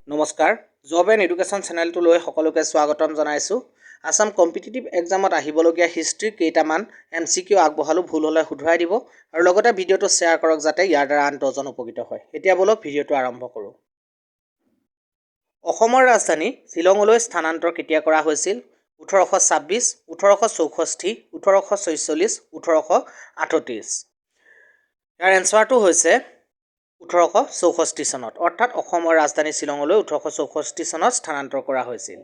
নমস্কাৰ, job and education চেনেলটোলৈ সকলোকে স্বাগতম জনাইছোঁ। আছাম কম্পিটিটিভ এক্সামত আহিবলগীয়া হিষ্ট্ৰীৰ কেইটামান এমচিকিউ আগবঢ়ালোঁ। ভুল হ'লে শুধৰাই দিব আৰু লগতে ভিডিঅ'টো শ্বেয়াৰ কৰক, যাতে ইয়াৰ দ্বাৰা আন 10জন উপকৃত হয়। এতিয়া ব'লক, ভিডিঅ'টো আৰম্ভ কৰোঁ। অসমৰ ৰাজধানী শ্বিলঙলৈ স্থানান্তৰ কেতিয়া কৰা হৈছিল? 1826, 1864, 1846, 1838। ইয়াৰ এনচাৰটো হৈছে 1864 চনত। অৰ্থাৎ অসমৰ ৰাজধানী শ্বিলঙলৈ 1864 চনত স্থানান্তৰ কৰা হৈছিল।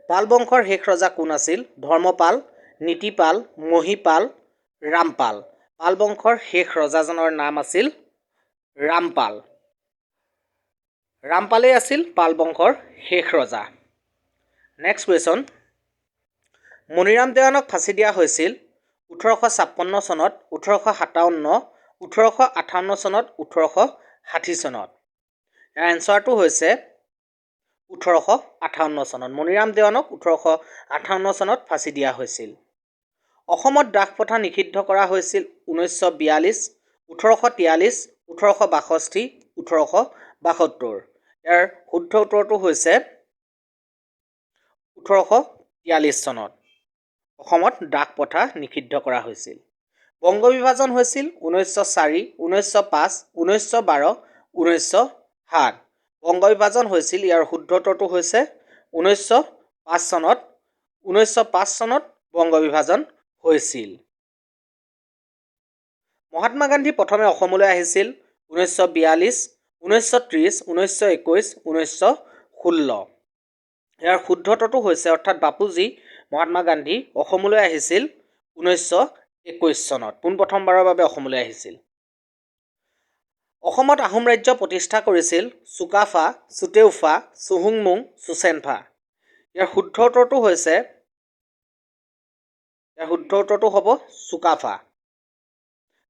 পাল বংশৰ শেষ ৰজা কোন আছিল? ধৰ্মপাল, নীতিপাল, মহীপাল, ৰামপাল। পাল বংশৰ শেষ ৰজাজনৰ নাম আছিল ৰামপাল। ৰামপালেই আছিল পাল বংশৰ শেষ ৰজা। নেক্সট কুৱেশ্যন, মণিৰাম দেৱানক ফাঁচি দিয়া হৈছিল 1856 চনত, 1857, 1858 চনত, 1860 চনত। ইয়াৰ এনচাৰটো হৈছে 1858 চনত। মণিৰাম দেৱানক 1858 চনত ফাঁচি দিয়া হৈছিল। অসমত দাস প্ৰথা নিষিদ্ধ কৰা হৈছিল 1942, 1843, 1862, 1872। ইয়াৰ শুদ্ধ উত্তৰটো হৈছে 1843 চনত অসমত দাস প্ৰথা নিষিদ্ধ কৰা হৈছিল। বংগ বিভাজন হৈছিল 1904, 1905, 1912, 1907। বংগ বিভাজন হৈছিল, ইয়াৰ শুদ্ধ উত্তৰটো হৈছে 1905 চনত। 1905 চনত বংগ বিভাজন হৈছিল। মহাত্মা গান্ধী প্ৰথমে অসমলৈ আহিছিল 1942, 1930, 1921, 1916। ইয়াৰ শুদ্ধ উত্তৰটো হৈছে, অৰ্থাৎ বাপুজী মহাত্মা গান্ধী অসমলৈ আহিছিল 1921 চনত, পোনপ্ৰথমবাৰৰ বাবে অসমলৈ আহিছিল। অসমত আহোম ৰাজ্য প্ৰতিষ্ঠা কৰিছিল চুকাফা, চুতেউফা, চুহুংমুং, চুচেনফা। ইয়াৰ শুদ্ধ উত্তৰটো হ'ব চুকাফা।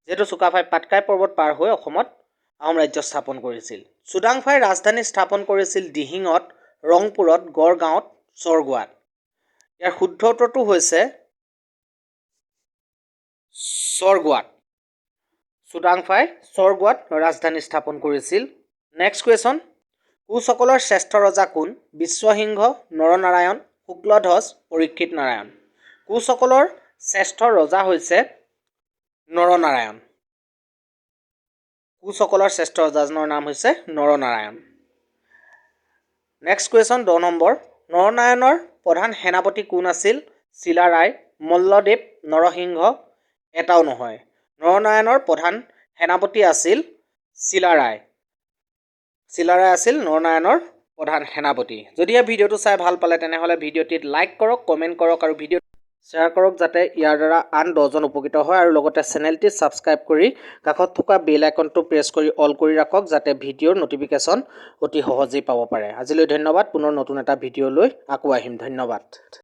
যিহেতু চুকাফাই পাটকাই পৰ্বত পাৰ হৈ অসমত আহোম ৰাজ্য স্থাপন কৰিছিল। চুডাংফাই ৰাজধানী স্থাপন কৰিছিল দিহিঙত, ৰংপুৰত, গড়গাঁৱত, চৰগুৱাত। ইয়াৰ শুদ্ধ উত্তৰটো হৈছে চৰগুৱাত। চুডাংফাই চৰগুৱাত ৰাজধানী স্থাপন কৰিছিল। নেক্সট কুৱেশ্যন, কোচসকলৰ শ্ৰেষ্ঠ ৰজা কোন? বিশ্বসিংহ, নৰনাৰায়ণ, শুক্লধ্বজ, পৰীক্ষিত নাৰায়ণ। কোচসকলৰ শ্ৰেষ্ঠ ৰজা হৈছে নৰনাৰায়ণ। কোচসকলৰ শ্ৰেষ্ঠ ৰজাজনৰ নাম হৈছে নৰনাৰায়ণ। নেক্সট কুৱেশ্যন, 10 নম্বৰ, নৰনাৰায়ণৰ প্ৰধান সেনাপতি কোন আছিল? চিলাৰায়, মল্লদেৱ, নৰসিংহ, এটাও নহয়। নৰনাৰায়ণৰ প্ৰধান সেনাপতি আছিল চিলাৰায়। চিলাৰায় আছিল নৰনাৰায়ণৰ প্ৰধান সেনাপতি। যদিহে ভিডিঅ'টো চাই ভাল পালে, তেনেহ'লে ভিডিঅ'টিত লাইক কৰক, কমেণ্ট কৰক আৰু ভিডিঅ' শ্বেয়াৰ কৰক, যাতে ইয়াৰ দ্বাৰা আন 10জন উপকৃত হয়। আৰু লগতে চেনেলটি ছাবস্ক্ৰাইব কৰি কাষত থকা বেল আইকনটো প্ৰেছ কৰি অল কৰি ৰাখক, যাতে ভিডিঅ'ৰ ন'টিফিকেশ্যন অতি সহজেই পাব পাৰে। আজিলৈ ধন্যবাদ। পুনৰ নতুন এটা ভিডিঅ' লৈ আকৌ আহিম। ধন্যবাদ।